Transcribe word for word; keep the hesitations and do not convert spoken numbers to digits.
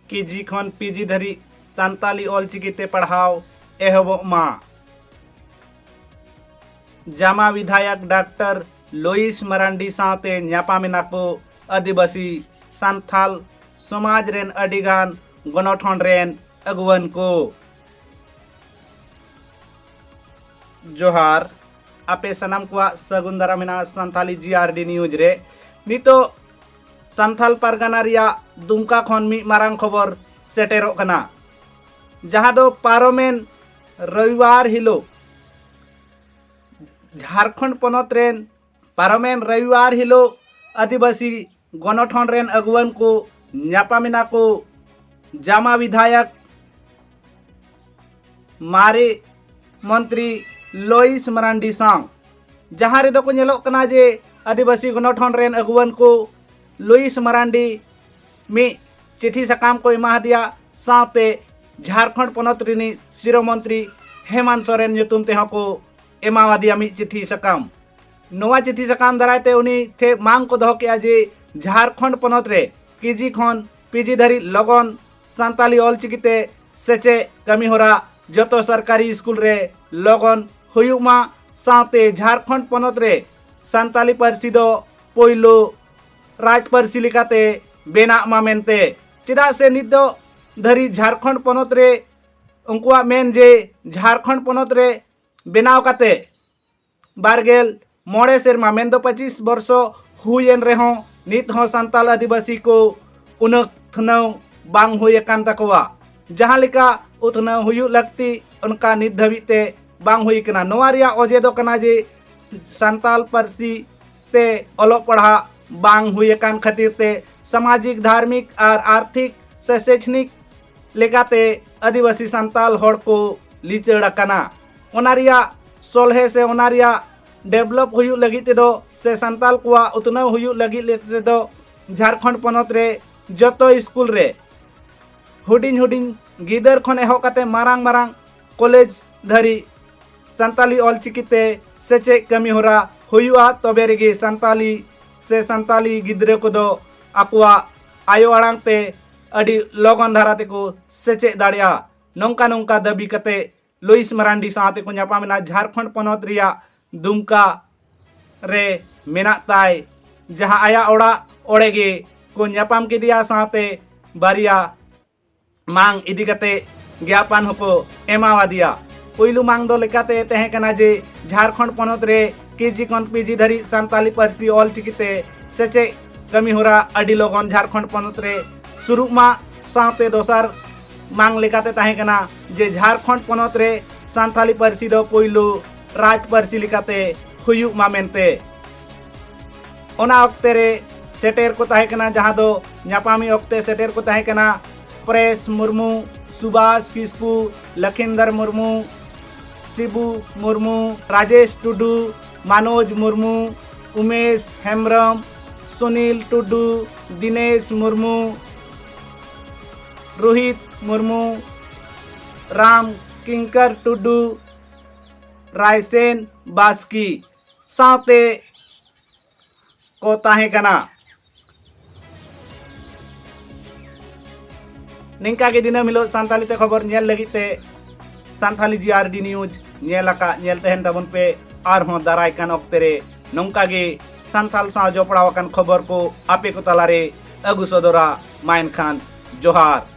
ᱠᱮᱡᱤ ᱠᱷᱚᱱ ᱯᱤᱡᱤ ᱫᱷᱟᱹᱨᱤᱡ ᱥᱟᱱᱛᱟᱞᱤ ᱚᱞᱪᱤᱠᱤ ᱛᱮ ᱯᱟᱲᱦᱟᱣ ᱮᱦᱚᱵᱚᱜ ᱢᱟ᱾ ᱡᱟᱢᱟ ᱵᱤᱫᱷᱟᱭᱚᱠ ᱰᱟᱠᱛᱟᱨ ᱞᱩᱭᱤᱥ ᱢᱟᱨᱟᱱᱰᱤ ᱥᱟᱶᱛᱮ ᱧᱟᱯᱟᱢ ᱮᱱᱟ ᱠᱚ ᱟᱹᱫᱤᱵᱟᱹᱥᱤ ᱥᱟᱱᱛᱷᱟᱞ ᱥᱚᱢᱟᱡᱽ ᱨᱮᱱ ᱟᱹᱰᱤᱜᱟᱱ ᱜᱚᱱᱚᱴᱷᱚᱱ ᱨᱮᱱ ᱟᱹᱜᱩᱣᱟᱹᱱ ᱠᱚ᱾ ᱡᱚᱦᱟᱨ, ᱟᱯᱮ ᱥᱟᱱᱟᱢ ᱠᱚᱣᱟᱜ ᱥᱟᱹᱜᱩᱱ ᱫᱟᱨᱟᱢ ᱢᱮᱱᱟᱜᱼᱟ ᱥᱟᱱᱛᱷᱟᱞᱤ ᱡᱤ ᱟᱨ ᱰᱤ ᱱᱤᱭᱩᱡᱽ ᱨᱮ᱾ ᱱᱤᱛᱚᱜ ᱥᱟᱱᱛᱷᱟᱞ ᱯᱟᱨᱜᱟᱱᱟ ᱨᱮᱭᱟᱜ ᱫᱩᱢᱠᱟ ᱠᱷᱚᱱ ᱢᱤᱫ ᱢᱟᱨᱟᱝ ᱠᱷᱚᱵᱚᱨ ᱥᱮᱴᱮᱨᱚᱜ ᱠᱟᱱᱟ, ᱡᱟᱦᱟᱸ ᱫᱚ ᱯᱟᱨᱚᱢᱮᱱ ᱨᱚᱵᱤᱵᱟᱨ ᱦᱤᱞᱳᱜ ᱡᱷᱟᱲᱠᱷᱚᱸᱰ ᱯᱚᱱᱚᱛ ᱨᱮᱱ ᱯᱟᱨᱚᱢᱮᱱ ᱨᱚᱵᱤᱵᱟᱨ ᱦᱤᱞᱳᱜ ᱟᱹᱫᱤᱵᱟᱹᱥᱤ ᱜᱚᱱᱚᱴᱷᱚᱱ ᱨᱮᱱ ᱟᱹᱜᱩᱣᱟᱹᱱ ᱠᱚ ᱧᱟᱯᱟᱢ ᱮᱱᱟ ᱠᱚ ᱡᱟᱢᱟ ᱵᱤᱫᱷᱟᱭᱚᱠ ᱢᱟᱨᱮ ᱢᱚᱱᱛᱨᱤ ᱞᱚᱭᱤᱥ ᱢᱟᱨᱟᱱᱰᱤ ᱥᱟᱶ, ᱡᱟᱦᱟᱸ ᱨᱮᱫᱚ ᱠᱚ ᱧᱮᱞᱚᱜ ᱠᱟᱱᱟ ᱡᱮ ᱟᱹᱫᱤᱵᱟᱹᱥᱤ ᱜᱚᱱᱚᱴᱷᱚᱱ ᱨᱮᱱ ᱟᱹᱜᱩᱣᱟᱹᱱ ᱠᱚ ᱞᱚᱭᱤᱥ ᱢᱟᱨᱟᱱᱰᱤ ᱢᱤᱫ ᱪᱤᱴᱷᱤ ᱥᱟᱠᱟᱢ ᱠᱚ ᱮᱢᱟ ᱦᱟᱫᱮᱭᱟ, ᱥᱟᱶᱛᱮ ᱡᱷᱟᱲᱠᱷᱚᱸᱰ ᱯᱚᱱᱚᱛ ᱨᱤᱱᱤᱡ ᱥᱤᱨᱟᱹ ᱢᱚᱱᱛᱨᱤ ᱦᱮᱢᱟᱱᱛ ᱥᱚᱨᱮᱱ ᱧᱩᱛᱩᱢ ᱛᱮᱦᱚᱸ ᱠᱚ ᱮᱢᱟᱣᱟᱫᱮᱭᱟ ᱢᱤᱫ ᱪᱤᱴᱷᱤ ᱥᱟᱠᱟᱢ᱾ ᱱᱚᱣᱟ ᱪᱤᱴᱷᱤ ᱥᱟᱠᱟᱢ ᱫᱟᱨᱟᱭ ᱛᱮ ᱩᱱᱤ ᱴᱷᱮᱱ ᱢᱟᱝ ᱠᱚ ᱫᱚᱦᱚ ᱠᱮᱫᱼᱟ ᱡᱮ ᱡᱷᱟᱲᱠᱷᱚᱸᱰ ᱯᱚᱱᱚᱛ ᱨᱮ ᱠᱮᱡᱤ ᱠᱷᱚᱱ ᱯᱤᱡᱤ ᱫᱷᱟᱹᱨᱤᱡ ᱞᱚᱜᱚᱱ ᱥᱟᱱᱛᱟᱞᱤ ᱚᱞᱪᱤᱠᱤ ᱛᱮ ᱥᱮᱪᱮᱫ ᱠᱟᱹᱢᱤ ᱦᱚᱨᱟ ᱡᱚᱛᱚ ᱥᱚᱨᱠᱟᱨᱤ ᱥᱠᱩᱞ ᱨᱮ ᱞᱚᱜᱚᱱ ᱦᱩᱭᱩᱜ ᱢᱟ, ᱥᱟᱶᱛᱮ ᱡᱷᱟᱲᱠᱷᱚᱸᱰ ᱯᱚᱱᱚᱛ ᱨᱮ ᱥᱟᱱᱛᱟᱞᱤ ᱯᱟᱹᱨᱥᱤ ᱫᱚ ᱯᱳᱭᱞᱳ ᱨᱟᱡᱽ ᱯᱟᱹᱨᱥᱤ ᱞᱮᱠᱟᱛᱮ ᱵᱮᱱᱟᱜ ᱢᱟ ᱢᱮᱱᱛᱮ᱾ ᱪᱮᱫᱟᱜ ᱥᱮ ᱱᱤᱛ ᱫᱚ ᱫᱷᱟᱹᱨᱤᱡ ᱡᱷᱟᱲᱠᱷᱚᱸᱰ ᱯᱚᱱᱚᱛ ᱨᱮ ᱩᱱᱠᱩᱣᱟᱜ ᱢᱮᱱ ᱡᱮ ᱡᱷᱟᱲᱠᱷᱚᱸᱰ ᱯᱚᱱᱚᱛ ᱨᱮ ᱵᱮᱱᱟᱣ ᱠᱟᱛᱮ ᱵᱟᱨ ᱜᱮᱞ ᱢᱚᱬᱮ ᱥᱮᱨᱢᱟ, ᱢᱮᱱᱫᱚ ᱯᱚᱸᱪᱤᱥ ᱵᱚᱨᱥᱚ ᱦᱩᱭᱮᱱ ᱨᱮᱦᱚᱸ ᱱᱤᱛ ᱦᱚᱸ ᱥᱟᱱᱛᱟᱞ ᱟᱹᱫᱤᱵᱟᱹᱥᱤ ᱠᱚ ᱩᱱᱟᱹᱜ ᱩᱛᱱᱟᱹᱣ ᱵᱟᱝ ᱦᱩᱭ ᱟᱠᱟᱱ ᱛᱟᱠᱚᱣᱟ᱾ ᱡᱟᱦᱟᱸ ᱞᱮᱠᱟ ᱩᱛᱱᱟᱹᱣ ᱦᱩᱭᱩᱜ ᱞᱟᱹᱠᱛᱤ ᱚᱱᱠᱟ ᱱᱤᱛ ᱫᱷᱟᱹᱵᱤᱡ ᱛᱮ ᱵᱟᱝ ᱦᱩᱭ ᱟᱠᱟᱱᱟ᱾ ᱱᱚᱣᱟ ᱨᱮᱭᱟᱜ ᱚᱡᱮ ᱫᱚ ᱠᱟᱱᱟ ᱡᱮ ᱥᱟᱱᱛᱟᱞ ᱯᱟᱹᱨᱥᱤ ᱛᱮ ᱚᱞᱚᱜ ᱯᱟᱲᱦᱟᱜ ᱵᱟᱝ ᱦᱩᱭ ᱟᱠᱟᱱ ᱠᱷᱟᱹᱛᱤᱨ ᱛᱮ ᱥᱟᱢᱟᱡᱤᱠ, ᱫᱷᱟᱨᱢᱤᱠ ᱟᱨ ᱟᱨᱛᱷᱤᱠ ᱥᱮ ᱥᱮᱪᱱᱤᱠ ᱞᱮᱠᱟᱛᱮ ᱟᱹᱫᱤᱵᱟᱹᱥᱤ ᱥᱟᱱᱛᱟᱞ ᱦᱚᱲ ᱠᱚ ᱞᱤᱪᱟᱹᱲ ᱟᱠᱟᱱᱟ᱾ ᱚᱱᱟ ᱨᱮᱭᱟᱜ ᱥᱚᱞᱦᱮ ᱥᱮ ᱚᱱᱟ ᱨᱮᱭᱟᱜ ᱰᱮᱵᱷᱞᱚᱯ ᱦᱩᱭᱩᱜ ᱞᱟᱹᱜᱤᱫ ᱛᱮᱫᱚ ᱥᱮ ᱥᱟᱱᱛᱟᱞ ᱠᱚᱣᱟᱜ ᱩᱛᱱᱟᱹᱣ ᱦᱩᱭᱩᱜ ᱞᱟᱹᱜᱤᱫ ᱛᱮᱫᱚ ᱡᱷᱟᱲᱠᱷᱚᱸᱰ ᱯᱚᱱᱚᱛ ᱨᱮ ᱡᱚᱛᱚ ᱥᱠᱩᱞ ᱨᱮ ᱦᱩᱰᱤᱧ ᱦᱩᱰᱤᱧ ᱜᱤᱫᱟᱹᱨ ᱠᱷᱚᱱ ᱮᱦᱚᱵ ᱠᱟᱛᱮ ᱢᱟᱨᱟᱝ ᱢᱟᱨᱟᱝ ᱠᱚᱞᱮᱡᱽ ᱫᱷᱟᱹᱨᱤᱡ ᱥᱟᱱᱛᱟᱞᱤ ᱚᱞᱪᱤᱠᱤ ᱛᱮ ᱥᱮᱪᱮᱫ ᱠᱟᱹᱢᱤ ᱦᱚᱨᱟ ᱦᱩᱭᱩᱜᱼᱟ, ᱛᱚᱵᱮ ᱨᱮᱜᱮ ᱥᱟᱱᱛᱟᱞᱤ ᱥᱮ ᱥᱟᱱᱛᱟᱞᱤ ᱜᱤᱫᱽᱨᱟᱹ ᱠᱚᱫᱚ ᱟᱠᱚᱣᱟᱜ ᱟᱭᱳ ᱟᱲᱟᱝ ᱛᱮ ᱟᱹᱰᱤ ᱞᱚᱜᱚᱱ ᱫᱷᱟᱨᱟ ᱛᱮᱠᱚ ᱥᱮᱪᱮᱫ ᱫᱟᱲᱮᱭᱟᱜᱼᱟ᱾ ᱱᱚᱝᱠᱟ ᱱᱚᱝᱠᱟ ᱫᱟᱹᱵᱤ ᱠᱟᱛᱮ ᱞᱩᱭᱤᱥ ᱢᱟᱨᱟᱱᱰᱤ ᱥᱟᱶᱛᱮ ᱠᱚ ᱧᱟᱯᱟᱢ ᱮᱱᱟ ᱡᱷᱟᱲᱠᱷᱚᱸᱰ ᱯᱚᱱᱚᱛ ᱨᱮᱭᱟᱜ ᱫᱩᱢᱠᱟ ᱨᱮ ᱢᱮᱱᱟᱜ ᱛᱟᱭ, ᱡᱟᱦᱟᱸ ᱟᱭᱟᱜ ᱚᱲᱟᱜ ᱚᱲᱮ ᱜᱮ ᱠᱚ ᱧᱟᱯᱟᱢ ᱠᱮᱫᱮᱭᱟ ᱥᱟᱶᱛᱮ ᱵᱟᱨᱭᱟ ᱢᱟᱝ ᱤᱫᱤ ᱠᱟᱛᱮ ᱜᱮᱭᱟᱯᱟᱱ ᱦᱚᱸᱠᱚ ᱮᱢᱟᱣᱟᱫᱮᱭᱟ᱾ ᱯᱩᱭᱞᱩ ᱢᱟᱝ ᱫᱚ ᱞᱮᱠᱟᱛᱮ ᱛᱟᱦᱮᱸ ᱠᱟᱱᱟ ᱡᱮ ᱡᱷᱟᱲᱠᱷᱚᱸᱰ ᱯᱚᱱᱚᱛ ᱨᱮ ᱠᱮᱡᱤ ᱠᱷᱚᱱ ᱯᱤᱡᱤ ᱫᱷᱟᱹᱨᱤᱡ ᱥᱟᱱᱛᱟᱞᱤ ᱯᱟᱹᱨᱥᱤ ᱚᱞ ᱪᱤᱠᱤᱛᱮ ᱥᱮᱪᱮᱫ ᱠᱟᱹᱢᱤ ᱦᱚᱨᱟ ᱟᱹᱰᱤ ᱞᱚᱜᱚᱱ ᱡᱷᱟᱲᱠᱷᱚᱸᱰ ᱯᱚᱱᱚᱛ ᱨᱮ ᱥᱩᱨᱩᱜ ᱢᱟ᱾ ᱥᱟᱶᱛᱮ ᱫᱚᱥᱟᱨ ᱢᱟᱝ ᱞᱮᱠᱟᱛᱮ ᱛᱟᱦᱮᱸ ᱠᱟᱱᱟ ᱡᱮ ᱡᱷᱟᱲᱠᱷᱚᱸᱰ ᱯᱚᱱᱚᱛ ᱨᱮ ᱥᱟᱱᱛᱟᱞᱤ ᱯᱟᱹᱨᱥᱤ ᱫᱚ ᱯᱩᱭᱞᱩ ᱨᱟᱡᱽ ᱯᱟᱹᱨᱥᱤ ᱞᱮᱠᱟᱛᱮ ᱦᱩᱭᱩᱜ ᱢᱟ ᱢᱮᱱᱛᱮ᱾ ᱚᱱᱟ ᱚᱠᱛᱮ ᱨᱮ ᱥᱮᱴᱮᱨ ᱠᱚ ᱛᱟᱦᱮᱸ ᱠᱟᱱᱟ, ᱡᱟᱦᱟᱸ ᱫᱚ ᱧᱟᱯᱟᱢᱤ ᱚᱠᱛᱮ ᱥᱮᱴᱮᱨ ᱠᱚ ᱛᱟᱦᱮᱸ ᱠᱟᱱᱟ ᱯᱨᱮᱥ ᱢᱩᱨᱢᱩ, ᱥᱩᱵᱷᱟᱥ ᱠᱤᱥᱠᱩ, ᱞᱚᱠᱷᱤᱱᱫᱚᱨ ᱢᱩᱨᱢᱩ, ᱥᱤᱵᱩ ᱢᱩᱨᱢᱩ, ᱨᱟᱡᱮᱥ ᱴᱩᱰᱩ, ᱢᱟᱱᱳᱡᱽ ᱢᱩᱨᱢᱩ, ᱩᱢᱮᱥ ᱦᱮᱢᱵᱨᱚᱢ, ᱥᱩᱱᱤᱞ ᱴᱩᱰᱩ, ᱫᱤᱱᱮᱥ ᱢᱩᱨᱢᱩ, ᱨᱳᱦᱤᱛ ᱢᱩᱨᱢᱩ, ᱨᱟᱢ ᱠᱤᱝᱠᱚᱨ ᱴᱩᱰᱩ, ᱨᱟᱭᱥᱮᱱ ᱵᱟᱥᱠᱤ ᱥᱟᱶᱛᱮ ᱠᱚ ᱛᱟᱦᱮᱸ ᱠᱟᱱᱟ᱾ ᱱᱤᱝᱠᱟ ᱜᱮ ᱫᱤᱱᱟᱹᱢ ᱦᱤᱞᱳᱜ ᱥᱟᱱᱛᱟᱞᱤ ᱛᱮ ᱠᱷᱚᱵᱚᱨ ᱧᱮᱞ ᱞᱟᱹᱜᱤᱫ ᱛᱮ ᱥᱟᱱᱛᱟᱞᱤ ᱡᱤ ᱟᱨ ᱰᱤ ᱱᱤᱭᱩᱡᱽ ᱧᱮᱞ ᱟᱠᱟᱫ ᱧᱮᱞ ᱛᱟᱦᱮᱱ ᱛᱟᱵᱚᱱ ᱯᱮ᱾ ᱟᱨᱦᱚᱸ ᱫᱟᱨᱟᱭ ᱠᱟᱱ ᱚᱠᱛᱮ ᱨᱮ ᱱᱚᱝᱠᱟ ᱜᱮ ᱥᱟᱱᱛᱟᱞ ᱥᱟᱶ ᱡᱚᱯᱲᱟᱣ ᱟᱠᱟᱱ ᱠᱷᱚᱵᱚᱨ ᱠᱚ ᱟᱯᱮ ᱠᱚ ᱛᱟᱞᱟᱨᱮ ᱟᱹᱜᱩ ᱥᱚᱫᱚᱨᱟ᱾ ᱢᱟ ᱮᱱᱠᱷᱟᱱ ᱡᱚᱦᱟᱨ᱾